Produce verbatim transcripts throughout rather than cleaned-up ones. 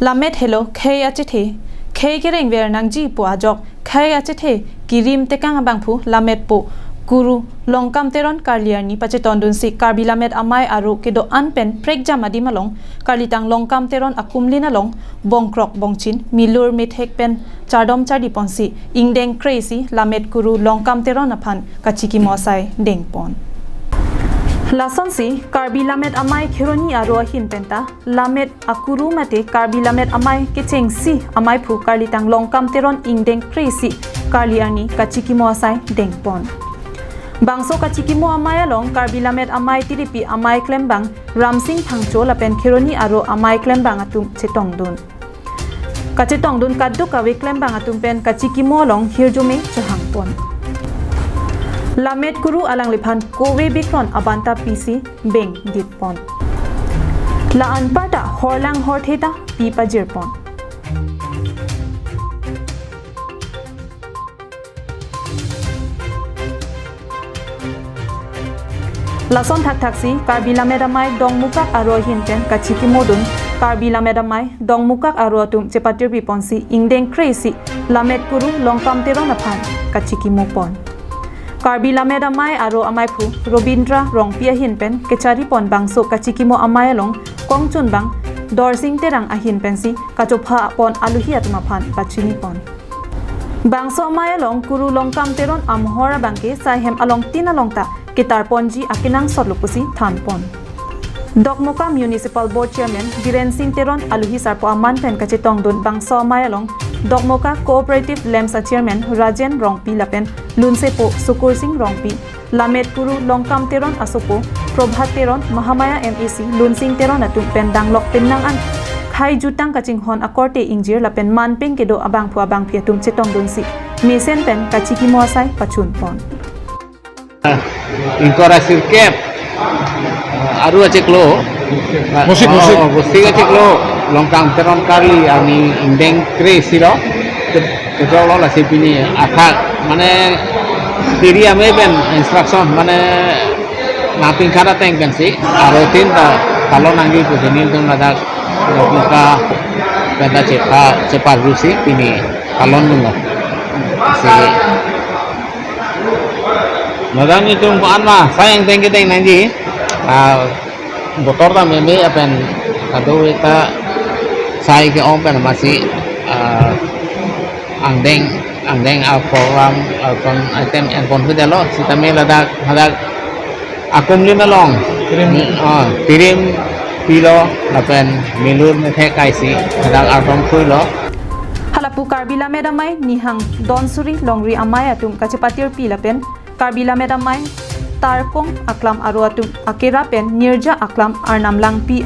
Lammet helo khei achethe, khei kerengver nangji pu ajok khei achethe kirim tekang abangphu lammetpo Kuru Longkam Teron Karli arni pachetongdunsi Karbi Lammet Amei aro kedo-an pen prekjam adim along Karlitang Longkam Teron akumlin along bongkrok bongchin milur methek pen chardom chardi ponsi ingdeng kre-isi Lammet Kuru Longkam Teron aphan kachikimo asai dengpon. Lasonsi Karbi Lammet Amei Kheroni aro ahin penta lammet akuru mate Karbi Lammet Amei kechengsi ameiphu Karlitang Longkam Teron ingdeng kre-isi Karli arni kachikimo asai dengpon. Bangso kachikimo amei along Karbi Lammet Amei tiripi amei klembang Ramsing Phangcho lapen Kheroni aro amei klembang atum chetongdun. Kachetongdun kaduk kave klembang atum pen kachikimo along hirjume chohangpon. Lammet Kuru alangliphan kove bikron abanta pisi bengditpon. La anparta horlang horthe ta pi pajirpon. Lason thakthaksi Karbi Lammet Amei Dongmukak aro ahin pen kachikimodun Karbi Lammet Amei Dongmukak aro atum chepatirpi ponsi ingdeng kre-isi Lammet Kuru Longkam Teron aphan kachikimopon. Karbi Lammet Amei aro ameiphu Robindra Rongpi ahin pen kecharipon bangso kachikimo amei along kongchunbang Dorsing Terang ahin pensi kachopha pon aluhi atum aphan pachinipon. Bangso amei along Kuru Longkam Teron amohor abangke saihem alongtin along ta ketarponji akenangsotlo pusi thanpon. Dokmoka Municipal Board Chairman Biren Singh Teron aluhi sarpo aman pen kachetongdun bangso amei along Dokmoka Cooperative Lamps a Chairman Rajen Rongpi lapen lunsepo Sukur Singh Rongpi, Lammet Kuru Longkam Teron asopo Probhat Teron, Mahamaya M A C Lunsing Teron atum pen danglok penang an khei jutang kachinghon akorte ingjir lapen manpeng kedo abangphu abangphi atum chetongdunsi mesen pen kachikimo asai pachunpon. Ingkoi ra sirkep, aru achiklo. Bosik, oh, bosik. Bosik achiklo, Longkam Teron Karli arni ingdeng kre-isi lo. Kejok lo lasi pini athak, mane, tiri amei pen instruction, mane, nangpingkhat ateng pensi, aro tin ta, talon nangji pusi nelitum ladak, Dokmoka pen ta chepa, cheparjusi, pini, talondunlo. Si, ladak nelitum ko-an ma, sai angdeng kedeng nangji, ah, botor ta meme lapen kadokave ta sai ke-ong pen amatsi, ah, angdeng, angdeng aprogram, ah, kon item enpon pidetlo, sitame ladak, ladak akumlin along. Tirim. Ah, tirim pilo lapen milur methek kaisi, ladak ardom phuilo. Halapu Karbi Lammet Amei Nihang Donsuri Longri Amei atum kachepatirpi lapen Karbi Lammet Amei Tarkong Aklam aro atum akera pen Nirja Aklam Arnam Langpi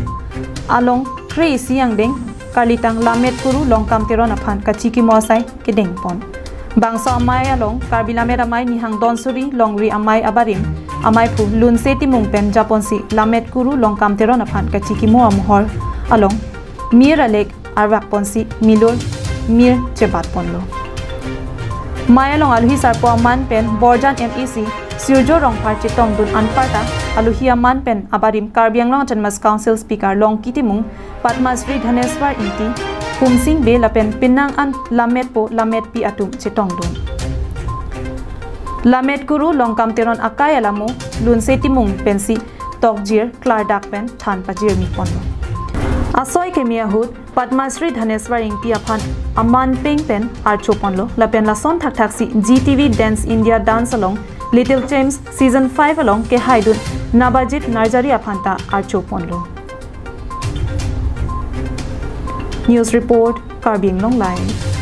along kre-isi angdeng Karlitang Lammet Kuru Longkam Teron aphan kachikimo asai kedengpon. Bangso amei along Karbi Lammet Amei Nihang Donsuri Longri Amei abarim ameiphu Lunse Timung pen japonsi Lammet Kuru Longkam Teron aphan kachikimo amohor along mir alek arvak ponsi milur mir chebat ponlo. Mei along aluhi sarpo aman pen Borjan M A C Surjo Rongphar chetongdun anparta aluhi aman pen abarim Karbi Anglong Autonomous Council Speaker Longki Timung, Padma Shri Dhaneswar Ingti, Humsing Bey lapen penang an lammetpo lammetpi atum chetongdun. Lammet Kuru Longkam Teron akai alamo Lunse Timung pensi tokjir klardak pen than pajirmi ponlo. Asoi keme ahut Padma Shri Dhaneswar Ingti aphan aman peng pen archo ponlo lapen lason thakthaksi G T V Dance India Dance along Little Champs Season five along kehaidun Nabajit Narjari aphan ta archo ponlo. News report, Karbi Anglong Live.